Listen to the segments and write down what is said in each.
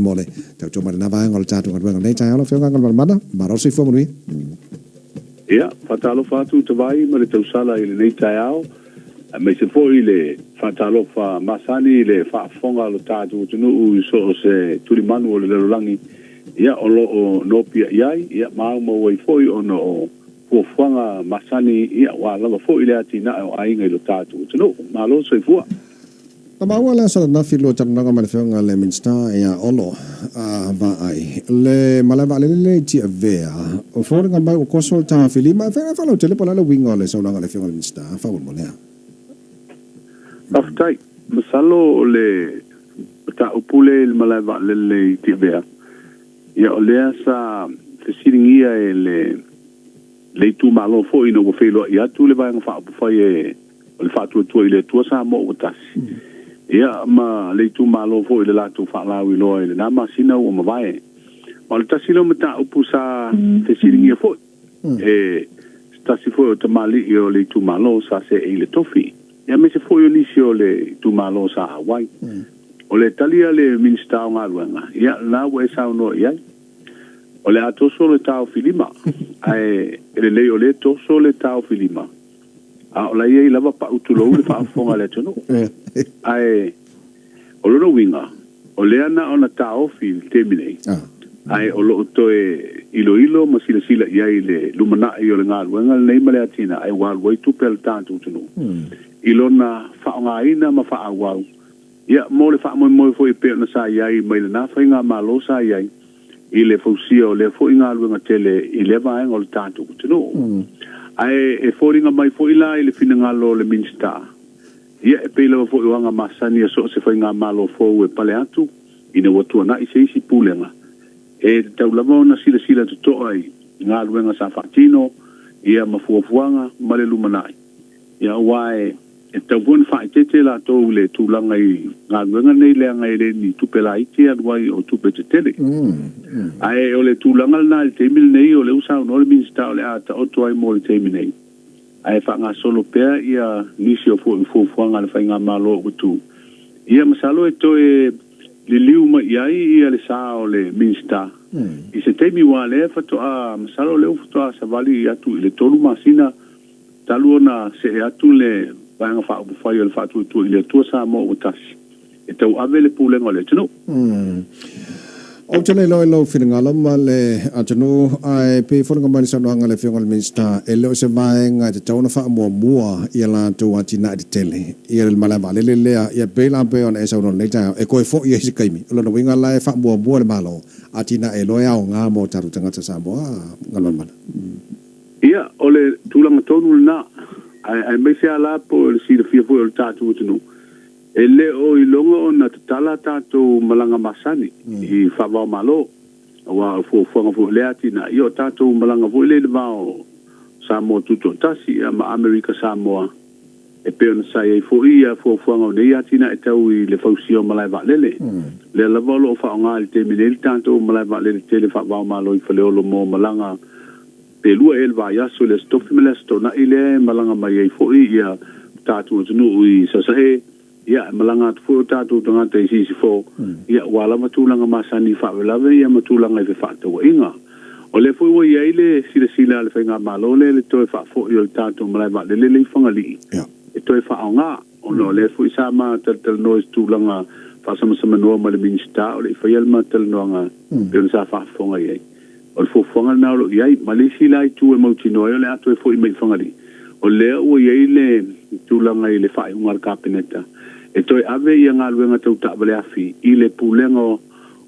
faamolemole tautua mai lena vaega o le tatou galuega i lenei taeao lau Afioga Galumalemana. Malo le soifua manuia. Ia, faatalofa atu Tavai ma le tausala i lenei taeao, aemaise foi le faatalofa masani i le faafofoga a lo tatou atunuu i so o se tulimanu o le lalolagi, ia, o lo o nopiai ai, ia, ma aumau ai foi ona o fuafuaga masani, ia, aua lava foi le atinae o aiga i lo tatou atunuu. Malo le soifua. Na maua le aso ananafi lua talanoaga ma le Afioga i le Minisita ia Olo Vaai le malae vaalele lea i Tiavea. O foliga mai ua koso le tafilima. E fai e faalautele po o le a le uiga o le saunoaga a le Afioga i le Minisita faamolemole a. Faafetai. Masalo o le mataupu lea i le malae vaalele i Tiavea, ia o lea sa fesiligia e le itumalo foi ina ua feiloai atu le Vaega Faaupufai e o le Faatuatua i le Atua Samoa ua Tasi, ia, ma le itumalo foi i le latou faalauiloa i lena masina ua mavae. Ma o le tasi lea o mataupu sa fesiligia foi e se tasi foi o tamalii o le itumalo sa seei i le tofi, ia aemaise foi o nisi o le itumalo sa auai. O le tali a le Minisita o Galuega, ia, lena ua e saunoa i ai. O le a toso le taofilima, ae lelei o lea toso le taofilima, A o la e i ai lava pau tulou le faafofoga a le atunuu. Ae o lona uiga, o lea na ona taofi i le taimi nei, ae o lo o toe iloilo ma silasila i ai i le lumanai o le galuega lenei ma le atinae ua alu ai tupe a le tatou atunuu i lona faaaogaina ma faaauau, ia, mo le faamoemoe foi e pei ona sa i ai mai lena faigamalo sa i ai i le fausia o lea foi galuega tele i lea vaega o le tatou atunuu. Ae e foliga mai foi la i le finagalo o le Minisita, ia e pei lava foi o aga masani a so o se faigamalo fou e pale atu ina ua tuanai se isi pulega, e tatau lava ona silasila totoa i galuega sa faatino, ia ma fuafuaga ma le lumanai. Ia aua e tatau foi ona faaeteete latou i le tulaga i galuega nei leaga e le ni tupe laiti e alu ai o tupe tetele. Ae o le tulaga lena i le taimi lenei o lea ua saunoa le Minisita o le a taoto ai mo le taimi nei ae faagasolo pea ia nisi o fuafuaga a le faigamalo ua tu. Ia masalo e toe liliu mai i ai ia le sa o le Minisita i se taimi aua lea faatoa masalo o lea ua faatoa savali atu i le 3 masina Talu ona see atu le Vaega Faaupufai o le Faatuatua i le Atua Samoa ua Tasi, e tauave le pulega o le atunuu. Ou te le iloa i lou finagalo ma le atunuu, ae pei e foliga mai le saunoaga a le Afioga i le Minisita, e le o se vaega e tatau ona faamuamua i a latou atinae tetele ia le malae vaalele lea, ia pei la pei ona e saunoa i lenei taeao, e toe foi i ai se taimi. O lona uiga la e faamuamua le Malo atinae loa e aoga mo tatou tagata Samoa. Galumalemana. Ia, o le tulaga tonu lena, ae aemaise lava la po o le silafia foi o le tatou atunuu, e le o iloga ona tatala tatou malaga masani i faava-o-Malo, aua o fuafuaga foi o lea atinae, ia o tatou malaga foi lea i le va o Samoa Tutoatasi ia ma Amerika Samoa, e pei ona sa i ai foi ia fuafuaga o nei atinae tau i le fausia o malae vaalele. O lea lava o lo o faaaoga i le taimi nei le tatou malae vaalele tele faava-o-Malo i Faleolo mo malaga Pe lua ea le vaiaso i le Aso Tofi ma le Aso Toonai lea e malaga mai ai foi ia tatou atunuu i Sasae, ia e malaga atu foi o tatou tagata i Sisifo, ia ua lava tulaga masani i faalavelave ia ma tulaga i fefaatauaiga. O lea foi ua i ai le silasila a le faigamalo lea i le toe faafoi o le tatou malae vaalele lea i Fagalii e toe faaaoga, ona o lea foi sa ma talatalanoa i se tulaga faasamasamanoa ma le Minisita o le i faia le ma talanoaga pei ona sa faafofoga i ai. O le fuafuaga lena o lo o i ai. Ma le isi la itu e mautinoa ai o le a toe foi mai i Fagalii, o lea ua i ai le tulaga i le faaiuga a le Kapeneta e toe ave ia galuega tau taavale afi i le Pulega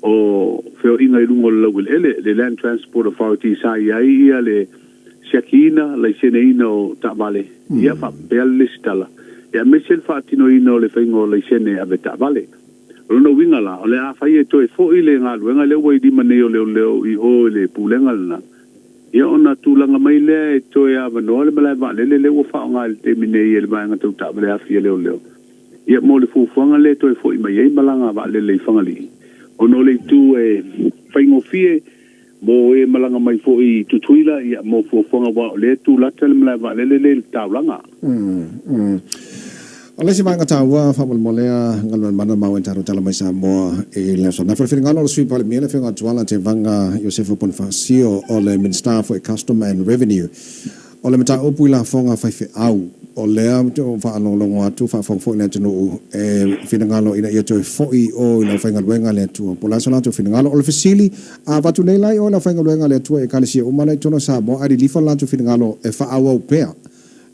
o Feoaiga i luga o le Laueleele, le Land Transport Authority sa i ai ia le siakiina, laiseneina o taavale, ia faapea le lesitala, aemaise le faatinoina o le faiga o laisene avetaavale. O lona uiga la, o le a fai e toe foi le galuega lea ua i lima nei o leoleo i o i le Pulega lena, ia ona tulaga mai lea e toe avanoa le malae vaalele lea ua faaaoga i le taimi nei e le vaega tau taavale afi a leoleo, ia mo le fuafuaga lea e toe foi mai ai malaga vaalele i Fagalii, ona o le itu e faigofie mo e malaga mai foi i Tutuila, ia mo fuafuaga aua o lea e tulata le malae vaalele lea i le taulaga. O le isi vaega taua faamolemole a Galumalemana ma ua tatou tala mai Samoa i le aso ananafi. O le finagalo o le Sui Palemia le Afioga Tuala Tevaga Iosefo Ponifasio o le Minisita foi Custom and Revenue o le mataupu i lafoga faifeau o lea ua faalogologo atu faafofoga foi le atunuu e finagalo ina ia toe foi i o i le aufaigaluega a le Atua. Po o le a so latou finagalo. O le fesili, a avatu nei la i o i le aufaigaluega a le Atua i Ekalesia uma la i totonu o Samoa ae lilifa le latou finagalo e faaauau pea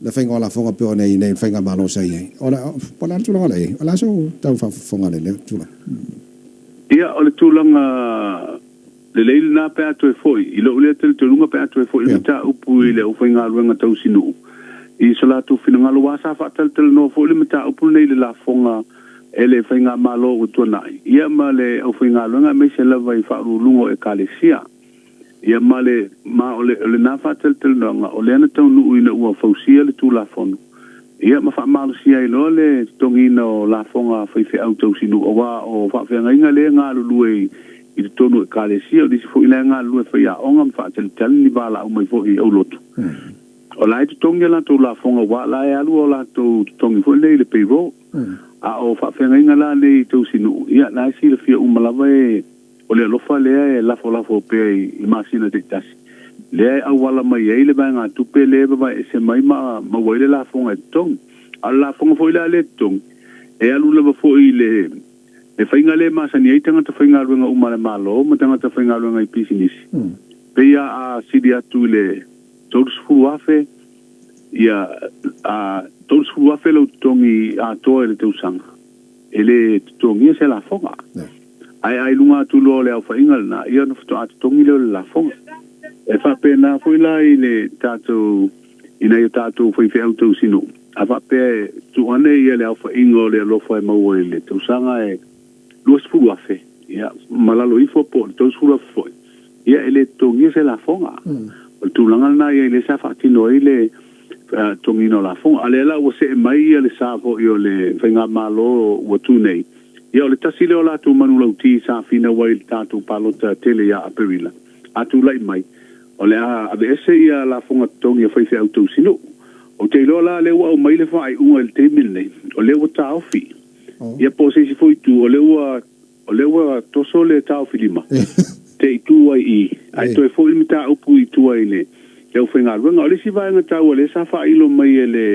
le faiga o lafoga pei ona i ai nei i le faigamalo sa i ai. O le po o le a le tulaga o le a i ai? O le a sou tau faafofoga i lea tulaga? Ia, o le tulaga lelei lena pe a toe foi i lou lea talitonuga pe a toe foi le mataupu i le aufaigaluega tausinuu i so latou finagalo aua sa faatalatalanoa foi le mataupu lenei i le lafoga e le faigamalo ua tuanai ia ma le aufaigaluega aemaise lava i faauluuluga o Ekalesia. Ia ma le, ma o le, o lena faatalatalanoaga, o lea na taunuu ina ua fausia le Tulafono, ia ma faamalosia ai loa le totogiina o lafoga a faifeau tausinuu, aua o faafeagaiga lea e galulue i, i totonu o Ekalesia, o nisi foi la e galulue faiaoga ma faatalitali ni valaau mai foi i aulotu. O la e totogi a latou lafoga aua o la e alu o latou totogi foi nei i le payroll. A o faafeagaiga la nei tausinuu, ia la e silafia uma lava e O le alofa lea e lafolafo pea i masina taitasi, lea e auala mai ai le vaegatupe lea e vavaeese mai ma maua ai le lafoga e totogi. A o le lafoga foi la lea e totogi, e alu lava foi i le faiga lea e masani ai tagata faigaluega uma a le Malo ma tagata faigaluega i pisinisi, pei a a sili atu i le $30,000, ia, a $30,000 lou totogi atoa i le tausaga, e le totogia se lafoga. Ae a i luga atu loa o le aofaiga lena, ia ona faatoa totogi lea o le lafoga. E faapena foi la i le tatou, i nai o tatou faifeau tausinuu, a faapea e tuu ane ia le aofaiga o le alofa e maua i le tausaga e $20,000, ia, ma lalo ifo po o le $30,000 foi, ia e le totogia se lafoga. O le tulaga lena ia lea sa faatino ai le totogiina o lafoga. A o lea la ua see mai ia le sa foi o le faigamalo ua tu nei, Ia o le tasi lea o latou manulauti sa finau ai i le tatou palota tele ia Aperila, a tulai mai, o le a aveese ia lafoga totogi a faifeau tausinuu. Ou te iloa la lea ua aumai le faaiuga i le taimi lenei, o lea ua taofi. Ia po o se isi foi itu, o lea ua, o lea ua toso le taofilima te i tu ai i i, ae toe foi le mataupu i tua i le aufaigaluega. O le isi vaega taua lea sa faailo mai e le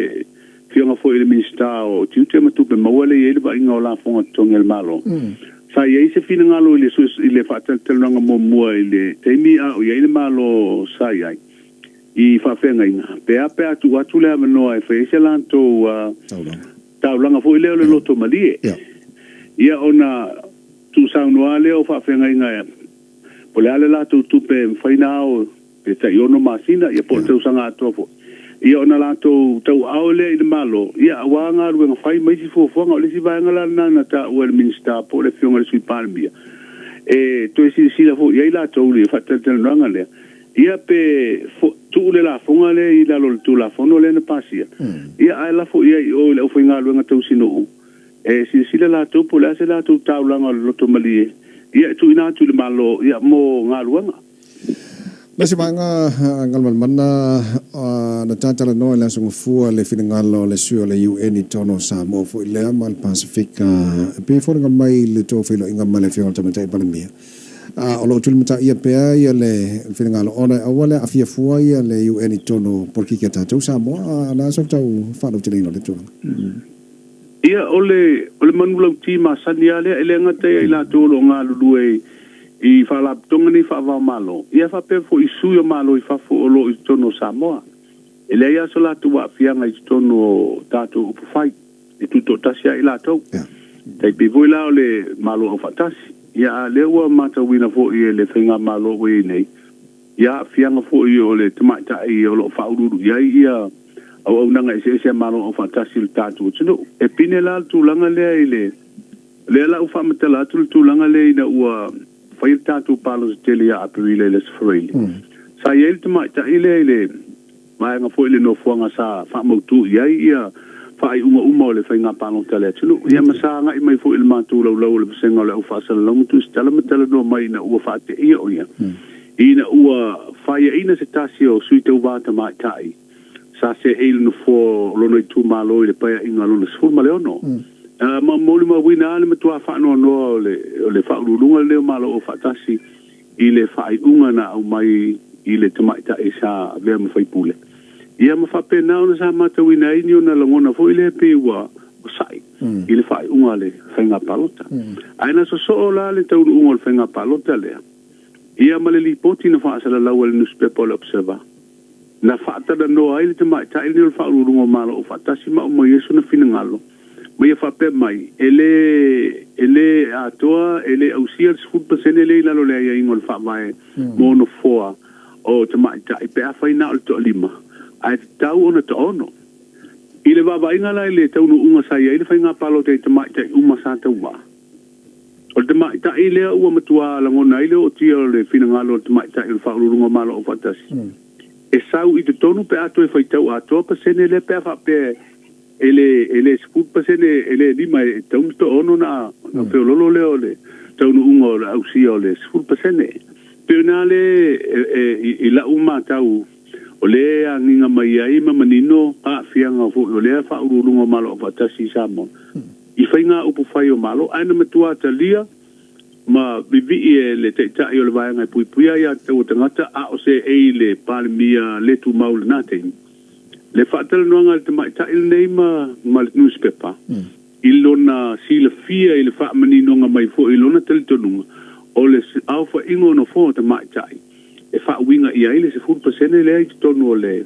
Afioga foi i le Minisita o Tiute ma Tupe Maua lea e i ai le vaaiga o lafoga totogi a le Malo. Sa i ai se finagalo i le i le faatalatalanoaga muamua i le taimi a o i ai le Malo sa i ai i faafeagaiga, pe a pe a tuu atu le avanoa e fai ai se latou taulaga foi lea o le loto malie. Ia ona tuusaunoa lea o faafeagaiga po o le a le latou tupe e mafai ona ao pe tai ono masina, ia po o le tausaga atoa foi, ia ona latou tauaao lea i le Malo, ia aua galuega fai ma isi fuafuaga. O le isi vaega la lena na taua e le Minisita po o le Afioga i le Sui Palemia, e toe silasila foi i ai latou i le faatalatalanoaga lea, ia pe tuu le lafoga lea i lalo o le Tulafono lea na pasia, ia ae lafo i ai i o i le aufaigaluega tausinuu, e silasila latou po o le a se latou taulaga o le loto malie, ia e tuuina atu i le Malo, ia mo galuega. Ma se vaega Galumalemana na tatalanoa i le Aso Gafua le finagalo o le sui o le UN i totonu o Samoa foi lea ma le Pasefika. E pei e foliga mai le tou feiloaiga ma le Afioga i le Tamaitai Palemia, o lo o tulimataia pea ia le finagalo ona e aua le aafia fua ia le UN i totonu o polokiki a tatou Samoa. O le a se tau faalauteleina o lea tulaga? Ia, o le, o le manulauti masani lava lea, e le gata ia i latou o lo o galulue i faalapotopotoga nei faava-o-Malo, ia faapea foi i sui o Malo i fafo o lo o i totonu o Samoa. E leai lava so latou aafiaga i totonu o tatou upufai, e tutoatasi lava i latou. Tai pei foi la o le Malo Aufaatasi. Ia, a o lea ua matauina foi e le faigamalo ua i ai nei, ia aafiaga foi o le tamaitai o lo o faauluulu i ai ia auaunaga eseese a Malo Aufaatasi o le tatou atunuu. E pine la le tulaga lea i le, lea la ua faamatala atu le tulaga lea ina ua fai le tatou palota tele ia Aperila i le Aso Faraile. Sa i ai le tamaitai lea i le vaega foi i le nofoaga sa faamautu i ai ia faaiuga uma o le faiga palota a le atunuu. Ia ma sa agai mai foi i le matou laulau o le Vasega o le Au Faasalalau ma Tusitala ma talanoa mai ina ua faateia o ia, ina ua faiaina se tasi o sui tauva tamaitai. Sa seei le nofoa o lona itumalo i le Paeaiga lona 16. Ma molimauina lava le matua faanoanoa o le o le Faauluuluga lenei o Malo Aufaatasi i le faaiuga na aumai i le tamaitai sa avea ma faipule. Ia ma faapena ona sa matauina ai ni ona lagona foi lea pei ua sa'i i le faaiuga a le faiga palota. Ae na sosoo la le taunuuga o le faiga palota lea ia ma le lipoti na faasalalau e le nusipepa o le Observer, Na faatalanoa ai le tamaitai lenei o le Faauluuluga o Malo Aufaatasi ma aumai ai sona finagalo, ma ia faapea mai, E lē, e lē atoa, e lē ausia le 10% lea i lalo o le aiaiga o le Faavae mo nofoa o tamaitai pe afai na o le toalima, ae tatau ona toaono. I le vaavaaiga la i le taunuuga sa i ai le faiga palota i tamaitai uma sa tauva, O le tamaitai lea ua matua lagona ai le ootia o le finagalo o le tamaitai o le Faauluuluga o Malo Aufaatasi e sau i totonu pe a toe faitau atoa pasene lea pe a faapea e le e le 10% e le 5 e tatau ona toaono ona ona feololo lea o le taunuuga o le ausia o le 10%. Pei o ina le i lau matau o lea e agiga mai ai ma manino aafiaga foi o lea Faauluuluga o Malo Aufaatasi i Samoa i faiga upufai o Malo, ae na matua talia ma vivii e le Taitai o le Vaega e Puipuia Aiatatau a Tagata a o seei le Palemia le tumau i lena taimi. Le faatalanoaga a le tamaitai lenei ma ma le nusipepa i lona silafia i le faamaninoga mai foi i lona talitonuga o le aofaiga o nofoa o tamaitai e faauiga i ai le 10% lea i totonu o le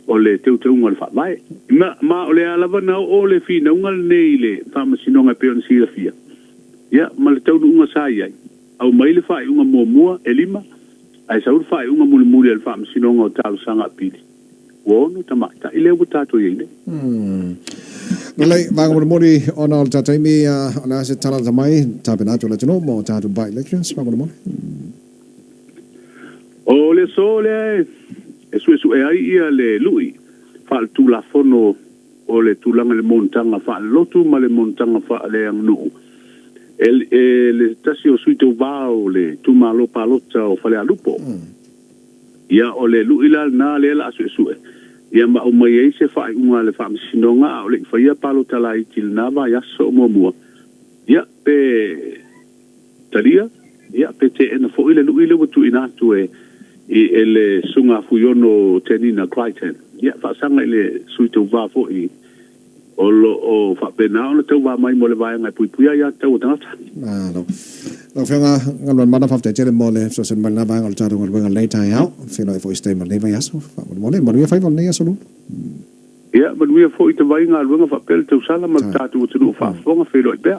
o le teuteuga o le Faavae. Ma, ma o le a lava na oo le finauga lenei i le Faamasinoga e pei ona silafia, ia, ma le taunuuga sa i ai, aumai le faaiuga muamua e lima, ae sau le faaiuga mulimuli a le Faamasinoga o Talosaga Apili, ua ono tamaitai lea ua tatou i ai nei. Lelei, vaega molimoli ona o le tatou taimi, o le a se tala lata mai, tapena atu le atunuu mo tatou by-elections, faamolemole. O le aso lea e suesue ai ia le lui faaletulafono o le tulaga i le monotaga faalelotu ma le monotaga faaleaganuu e le tasi o sui tauva o le itumalo palota o Falealupo. Ia o le lui la lena lea la a suesue ia ma aumai ai se faaiuga a le Faamasinoga a o le i faia palota laiti i lena vaiaso o muamua. Ia pe Talia, ia, pe teena foi le lui lea ua tuuina atu e e le Susuga Fuiono Tenina Crichton. Ia, faasaga i le sui tauva foi o lo o faapena ona tauva mai mo le vaega e puipuia aiatatau a tagata. Malo. Lau Afioga Galumalemana, faafetai tele mo le fesoasoani mai i lena vaega o le tatou galuega i lenei taeao. Feiloai foi i se taimi o lenei vaiaso. Faamolemole, manuia faiva o lenei aso Lulu. Ia, manuia foi ta vai galuega faapea le tausala ma le tatou atunuu faafofoga. Feiloai pea.